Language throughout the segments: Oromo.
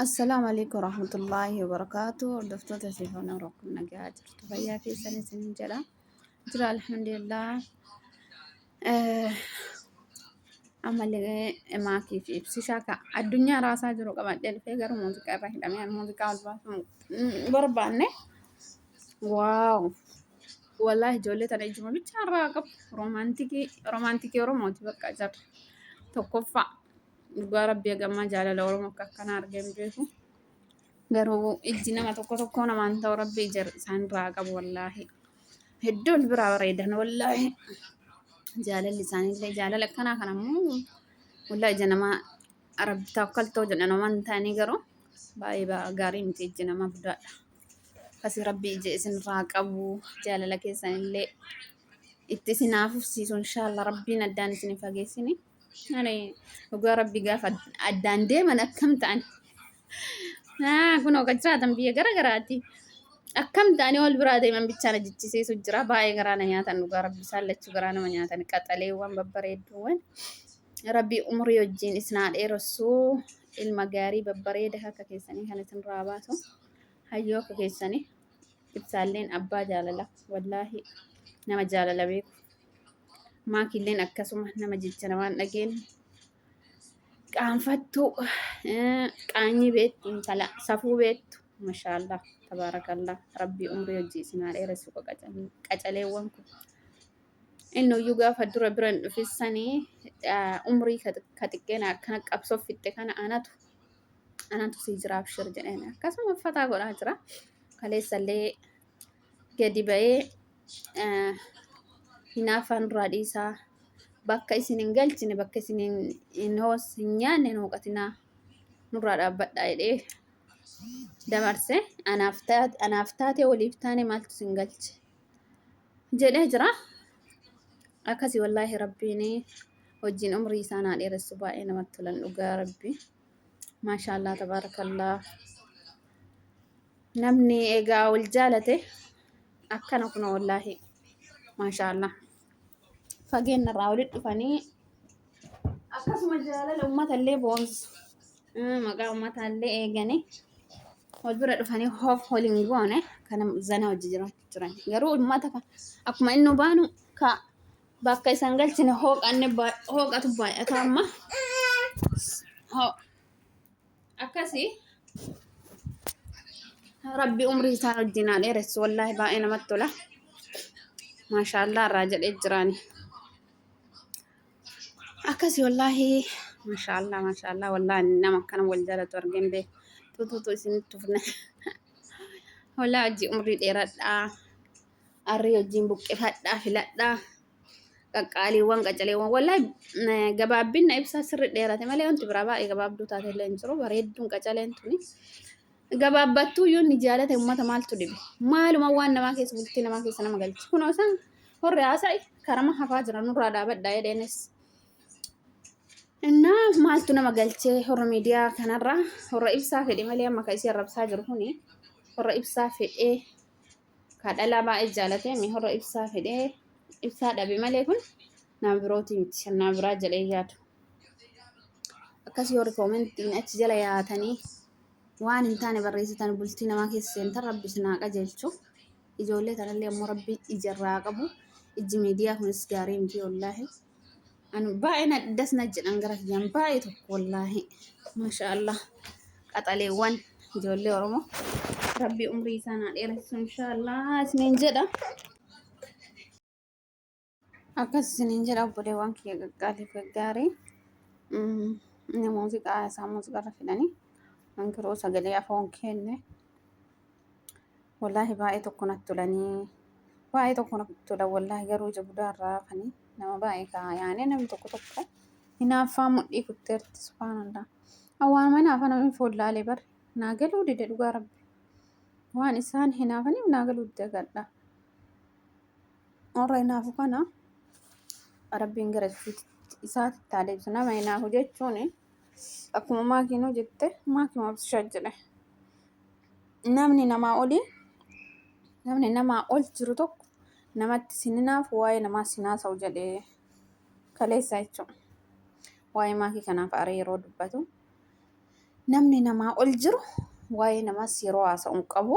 Assalaamu alaikum warahmatullaahi wabarakaatu. Hordoftoota Siifan Oromoo nagaa jirtu fayyaa keessan isin jedha. Jira alhamdulillah. Ammallee maakii fi ibsishaa ka addunyaa raasaa jiru qabadhee dhufee garuu muuziqaa irra hidhamee ani muuziqaa ol baasuu hin barbaanne. Waaw! Wallaahi ijoollee tana ijuma bichaa irraa qabu. Roomaantikii roomaantikii Oromooti bakka jarri. Tokkoffaa. Dhugaa rabbii hagammaa jaalala Oromoo akka akkanaa argee hin beeku. Garuu ijji nama tokko tokkoo namaan ta'u rabbii ija isaan irraa qabu wallaahi. Hedduu wal biraa bareedan wallaahi. Jaalalli isaaniillee jaalala akkanaa kana immoo wallaahi ija namaa rabbi tawakkaltoo jedhan homaa hin ta'anii garuu baay'ee gaarii miti ijji namaa budaadha. Akkasii rabbii ija isin irraa qabu jaalala keessanillee itti isin haa fufsiisu inshaallah rabbiin addaan isin hin fageessini. Ani dhugaa rabbi gaafa addaan deeman akkam ta'an. Kunoo kan jiraatan biyya gara garaati. Akkam ta'anii wal biraa deeman bichaan jechisiisu jira. Baay'ee garaa na nyaatan dhugaa rabbi isaan lachuu garaa nama nyaatan qaxaleewwan babbareedduuwwan. Rabbi umurii wajjin isin haa dheeressu. Ilma gaarii babbareeda akka keessanii kan isin irraa baasu. Hayyuu akka keessanii. Ibsaalleen abbaa jaalala. Wallaahi nama jaalala beeku. Maakiilleen akkasuma nama jecha namaan dhageenye. Qaanfattuu qaanyii beektu intala safuu beektu. Mashaallah tabaarakallah rabbii umrii hojii isin haa dheeressu qacaleewwan kun. Innuyyuu gaafa dura bira hin dhufissanii umrii ka xiqqeena akkana qabsoo fixxe kana anatu anatu sii jira abshir jedheen akkasuma uffataa godhaa jira. Kaleessallee gadi ba'ee hinaaffaan duraa dhiisaa bakka isin hin galchine bakka isin hin hoos hin nyaanne hin hooqatinaa nurraa dhaabbadhaa jedhee dabarse anaaf taate waliif taane maaltu isin galche jedhee jira. Akkasii wallaahi rabbiin wajjin umrii isaan haa dheeressu baay'ee namatti tolan dhugaa rabbi. Maashaallah tabaarakallah. Namni egaa wal jaalate akkana kuna wallaahi maashaallah. Fageenya irraa walitti dhufanii akkasuma jaalala uummata illee boonsu. Maqaa uummataa illee eeganii wal bira dhufanii hoof waliin goone kana zana hojii jiraachuu jiran. Garuu uummata akkuma inni baanu ka bakka isaan galchine hooqanne hooqatu baay'ata amma. Akkasii rabbi umrii isaan wajjin haa dheeressu wallaahi baay'ee namatti tola. Maashaallah irraa jedhee jiraani. Akkasii wallaahi maashaallah maashaallah wallaahi nama akkana wal jaalatu argeen beeku. Tututu isinitti tufne. Wallaahi hojii umrii dheeradhaa. Arrii wajjin buqqifadhaa filadhaa. Qaqqaaliiwwan qacaleewwan wallaahi gabaabbinna ibsaa sirri dheerate malee wanti biraa baay'ee gabaabduu taate illee hin jiru. Bareedduun qacaleen tuni. Gabaabbattuu iyyuu inni jaalate uummata maaltu dhibe? Maaluma waan namaa keessa bultii namaa keessa nama galchi. Kunoo isaan horri haasa'i karama hafaa jira nurraa dhaabadhaa jedheenis. Innaa maaltu nama galchee horra miidiyaa kanarraa horra ibsaa fedhe malee amma kan isii arrabsaa jiru kuni horra ibsaa fedhee ka dhalaa baay'ee jaalatee mi horra ibsaa fedhee ibsaa dhabe malee kun nama birootii miti nama biraa jedhee yaadu. Akkasii warri koomentiin achi jala yaatanii waan hin taane barreessitan bultii namaa keessa seentan rabbi isin haa qajeelchu. Ijoollee tanallee ammoo rabbi ijarraa qabu. Ijji miidiyaa kunis gaarii miti wallaahi. Ani baay'ee na das na jedhan gara kiyyaan baay'ee tokko wallaahi. Maasha Allah. Qaxaleewwan ijoollee Oromoo. Rabbi umrii isaan haa dheeressu inshaallah isiniin jedha. Akkas isiniin jedha obboleewwan kiyya gaggaarii gaggaarii. Inni muuziqaa isaa muuziqaa irra fidanii ankiroo sagalee afoon kenne. Wallaahi baay'ee tokko natti tolanii baay'ee tokko natti tolan wallaahi garuu ija budaa irraa hafanii nama baay'ee kaa yaanee namni tokko tokko hinaaffaa mudhii kutteerti subhaanallah. Waan hinaafa namni follaalee bar naa galuu dide dhugaa rabbi. Waan isaan hinaafaniif naa galuu dide gadha. Warra hinaafu kana rabbiin gara isaatti haa deebisu. Nama hinaafu jechuun akkuma maakiinuu jette maakii mabsishaa jedhe. Namni namaa olii namni namaa ol jiru tokko namatti sin hinaafu waa'ee namaa sin haasa'u jedhee kaleessa jechuudha. Waa'ee maakii kanaaf aaree yeroo dubbatu. Namni namaa ol jiru waa'ee namaas yeroo haasa'u hin qabu.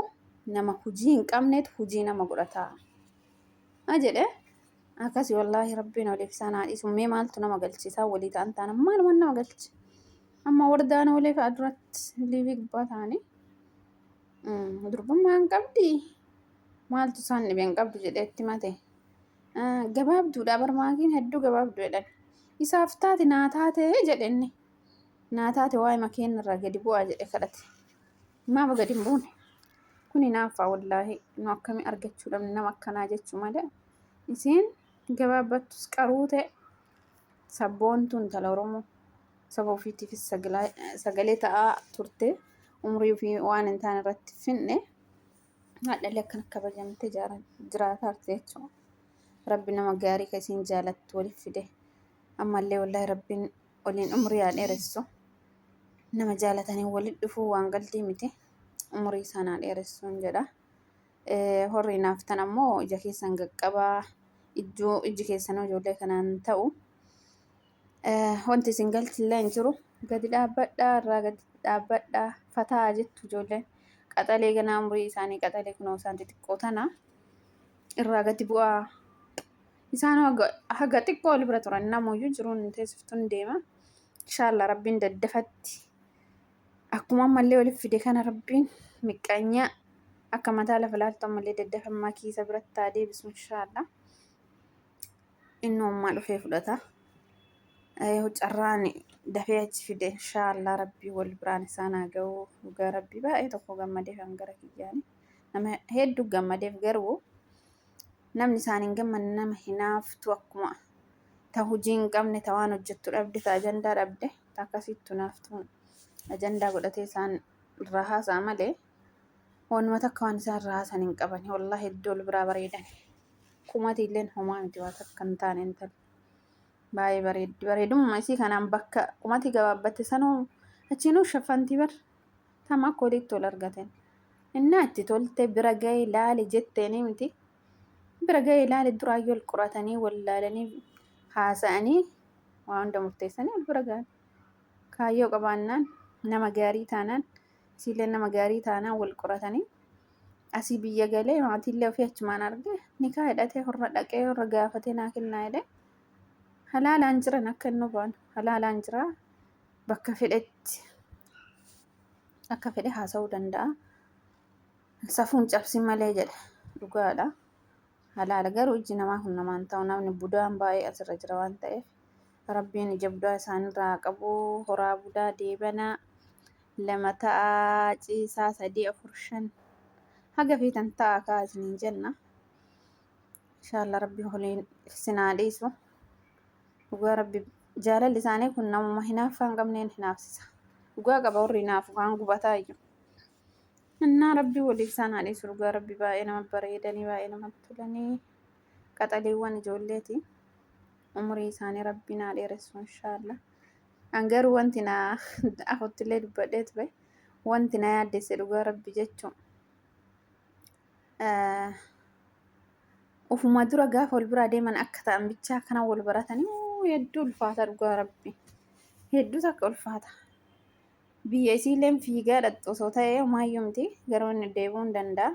Nama hujii hin qabnetu hujii nama godhata. A jedhe akkasi wallaahi rabbiin waliif isaan haa dhiisu. Mee maaltu nama galche isaan walii ta'an taana maaluma nama galche. Amma wardaan oolee fa'a duratti liivii gubbaa ta'anii durbummaa hin qabdi maaltu isaan dhibe hin qabdu jedhee itti mate. Gabaabduudha barmaakiin hedduu gabaabduu jedhan. Isaaf taate naa taate jedhe inni. Naa taate waa'ee makiina irraa gadi bu'aa jedhe kadhate. Maaf gadi hin buune? Kuni hinaaffaa wallaahi nu akkami argachuu dhabne nama akkanaa jechuu malee. Isiin gabaabbattus qaruu ta'e sabboontuu intala Oromoo saba ofiitiifis sagalee ta'aa turte umrii ofii waan hin taane irratti finne haadhalee akkana kabajamtee jiraataa jirti jechuudha. Rabbi nama gaarii ka isiin jaalattu waliif fide. Ammallee wallaahi rabbiin waliin umrii haa dheeressu. Nama jaalatanii walitti dhufuu waan galtii miti. Umurii isaan haa dheeressuun jedha. Horri naaftan ammoo ija keessan qaqqabaa. Ijji keessanuu ijoollee kanaan ta'u. Wanti isin galchillee hin jiru. Gadi dhaabbadhaa irraa gadi dhaabbadhaa fataa jettu ijoolleen. Qaxalee ganaa umurii isaanii qaxalee kunoo isaan xixiqqoo tana irraa gadi bu'aa. Isaan haga xiqqoo wal bira turan namuyyuu jiruun teessiftuun deema. Inshaalla rabbiin daddafatti akkuma ammallee waliif fide kana rabbiin miqqanyaa akka mataa lafa laaltu ammallee daddafammaa kiisa biratti haa deebisu inshaalla. Inni ammaa dhufee fudhata. Carraan dafee achi fide inshaalla rabbii wal biraan isaan haa ga'u. Dhugaa rabbii baay'ee tokko gammadeef an gara kiyyaani. Nama hedduu gammadeef garuu namni isaan hin gammanne nama hinaaftu akkuma ta hojii hin qabne ta waan hojjettu dhabde ta ajandaa dhabde ta akkasittu hinaaftuun ajandaa godhatee isaan irraa haasa'a malee waanuma takka waan isaan irraa haasan hin qaban wallahi hedduu ol biraa bareedan qumati illeen homaa miti waa takka hin taane intalli baay'ee bareeddi bareedummaa isii kanaan bakka qumati gabaabbatte sanuu achiinuu shaffantii bar Tam akka walitti ol argatan. Innaa itti tolte bira ga'e laale jetteeni miti. Bira ga'e laale duraayyuu wal qoratanii wal laalanii haasa'anii waa hunda murteessanii wal bira ga'an. Kaayyoo qabaannaan nama gaarii taanaan isiillee nama gaarii taanaan wal qoratanii asii biyya galee maatiillee ofii achumaan arge nikaa hidhatee horra dhaqee horra gaafatee naa kennaa jedhee halaalaan jiran akka inni baanu halaalaan jira bakka fedhetti akka fedhe haasa'uu danda'a. Safuun cabsi malee jedhe dhugaadha. Halaala garuu ijji namaa kun namaan ta'u namni budaan baay'ee asirra jira waan ta'eef rabbiin ija budaa isaanirraa haa qabu horaa budaa deebanaa lama ta'a ciisaa sadii afur shan haga feetan ta'a kaa isiniin jenna. Inshaalla rabbi waliin isin haa dhiisu. Dhugaa rabbi jaalalli isaanii kun namuma hinaaffaa hin qabneen hinaafsisa. Dhugaa qaba warri hinaafu kaan gubataa iyyuu. Innaa rabbi waliif isaan haa dhiisu dhugaa rabbi baay'ee nama bareedanii baay'ee namatti tolanii qaxaleewwan ijoolleeti. Umurii isaanii rabbiin haa dheeressu inshaallah. An garuu wanti na afuttillee dubbadhee ture wanti na yaaddesse dhugaa rabbi jechuun. Ufuma dura gaafa wal biraa deeman akka ta'an bichaa akkana wal baratanii hedduu ulfaata dhugaa rabbi. Hedduu takka ulfaata. Biyya isiileen fiigaa dhaqxu osoo ta'ee homaayyuu miti garuu inni deebi'uu hin danda'a.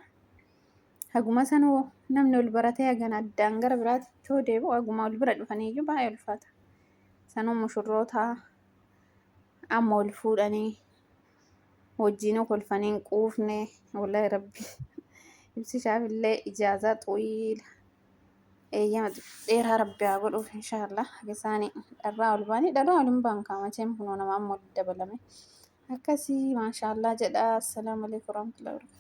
Haguma sanuu namni wal baratee hagana addaan gara biraatti yoo deebi'u haguma wal bira dhufaniiyyuu baay'ee ulfaata. Sanuu mushurroota amma wal fuudhanii wajjiinuu kolfanii hin quufne wallahi rabbi ibsishaaf illee ijaazaa xuwiila eeyyama dheeraa rabbi haa godhuuf inshaallah haga isaanii dharraa ol baanii dharraa ol hin baan kaamacheem kunoo nama amma walitti dabalame akkasii maashaallah jedha assalaamu alaikum warahmatullahi wabarakatuh.